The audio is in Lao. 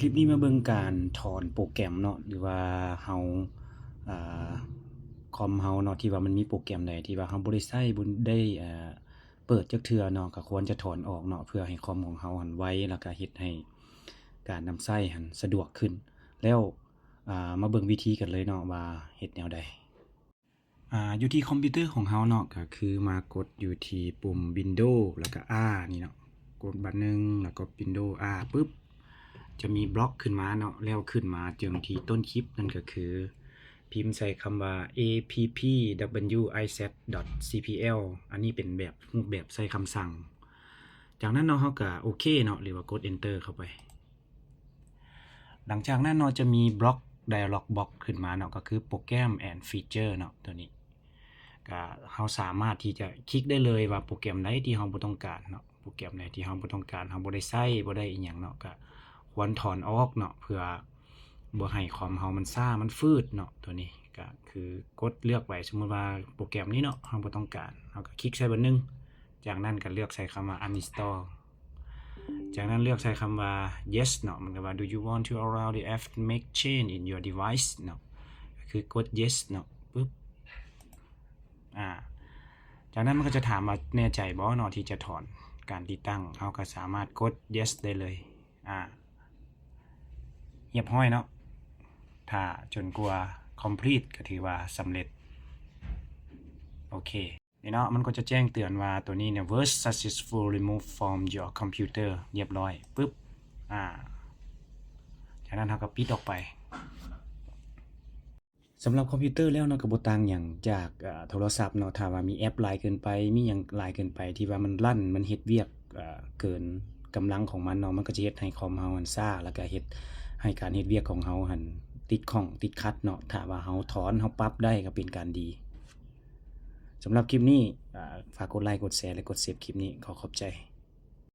ຄລິບນີ້ມາເບິ່ງການຖອນໂປຣແກຣມເນາະ ຫຼືວ່າເຮົາ ອາ ຄອມເຮົາເນາະ ທີ່ວ່າມັນມີໂປຣແກຣມໃດທີ່ວ່າເຮົາບໍ່ໄດ້ໃຊ້ ບໍ່ໄດ້ ອາ ເປີດຈັກເທື່ອເນາະ ກໍຄວນຈະຖອນອອກເນາະ ເພື່ອໃຫ້ຄອມຂອງເຮົາຫັ້ນໄວ ແລ້ວກໍເຮັດໃຫ້ການນຳໃຊ້ຫັ້ນສະດວກຂຶ້ນ. ແລ້ວ ອາ ມາເບິ່ງວິທີກັນເລີຍເນາະວ່າເຮັດແນວໃດ. ອາ ຢູ່ທີ່ຄອມພິວເຕີຂອງເຮົາເນາະ ກໍຄືມາກົດຢູ່ທີ່ປຸ່ມ Windows ແລ້ວກໍ R ນີ້ເນາະ ກົດບາດໜຶ່ງ ແລ້ວກໍ Windows R ປຶບ ຈະມີບລັອກຂຶ້ນມາເນາະ ແລ້ວຂຶ້ນມາເຈີທີ່ຕົ້ນຄລິບ ນັ້ນກໍຄືພິມໃສ່ຄຳວ່າ A P P W I Z dot C P L ອັນນີ້ເປັນແບບ ຮູບແບບໃຊ້ຄຳສັ່ງ. ຈາກນັ້ນເນາະ ເຮົາກໍໂອເຄເນາະ ຫຼືວ່າກົດ Enter ເຂົ້າໄປ. ຫຼັງຈາກນັ້ນເນາະ ຈະມີບລັອກ dialog box ຂຶ້ນມາເນາະ ກໍຄື Program and Feature ເນາະ ຕົວນີ້ ກໍເຮົາສາມາດທີ່ຈະຄລິກໄດ້ເລີຍວ່າໂປຣແກຣມໃດທີ່ເຮົາບໍ່ຕ້ອງການເນາະ ໂປຣແກຣມໃດທີ່ເຮົາບໍ່ຕ້ອງການ ເຮົາບໍ່ໄດ້ໃຊ້ ບໍ່ໄດ້ອີ່ຫຍັງເນາະ ກໍຄວນຖອນອອກເນາະ ເພື່ອບໍ່ໃຫ້ຄອມເຮົາມັນຊ້າ ມັນຝືດເນາະ. ຕົວນີ້ກໍຄືກົດເລືອກໄປ ສົມມຸດວ່າໂປຣແກຣມນີ້ເນາະ ເຮົາບໍ່ຕ້ອງການ ເຮົາກໍຄລິກໃສ່ບາດໜຶ່ງ ຈາກນັ້ນກໍເລືອກໃສ່ຄຳວ່າ uninstall ຈາກນັ້ນເລືອກໃສ່ຄຳວ່າ yes ເນາະ ມັນກໍວ່າ do you want to allow the app to make change in your device ເນາະ ກໍຄືກົດ yes ເນາະ ປຶບ ອາ ຈາກນັ້ນມັນກໍຈະຖາມວ່າແນ່ໃຈບໍ່ເນາະທີ່ຈະຖອນການຕິດຕັ້ງ ເຮົາກໍສາມາດກົດ yes ໄດ້ເລີຍ ອາ ຮຽບຮ້ອຍເນາະ ຖ້າຈົນກວ່າ complete ກໍຖືວ່າສຳເລັດ ໂອເຄ. ນີ້ເນາະ ມັນກໍຈະແຈ້ງເຕືອນວ່າຕົວນີ້ເນຍ was successfully removed from your computer ຮຽບຮ້ອຍ ປຶບ ອາ ຈາກນັ້ນເຮົາກໍປິດອອກໄປ. ສຳລັບຄອມພິວເຕີແລ້ວເນາະ ກໍບໍ່ຕ່າງຫຍັງຈາກ ເອີ ໂທລະສັບເນາະ ຖ້າວ່າມີແອັບຫຼາຍເກີນໄປ ມີຫຍັງຫຼາຍເກີນໄປ ທີ່ວ່າມັນລັນ ມັນເຮັດວຽກ ເອີ ເກີນກຳລັງຂອງມັນເນາະ ມັນກໍຈະເຮັດໃຫ້ຄອມເຮົາຫັ້ນຊ້າ ແລ້ວກໍເຮັດໃຫ້ການເຮັດວຽກຂອງເຮົາຫັ້ນຕິດຂ້ອງ ຕິດຂັດເນາະ. ຖ້າວ່າເຮົາຖອນ ເຮົາປັບໄດ້ ກໍເປັນການດີ. ສຳລັບຄລິບນີ້ ອາ ຝາກກົດໄລ ກົດແຊ ແລະ ກົດເຊບຄລິບນີ້. ຂໍຂອບໃຈ.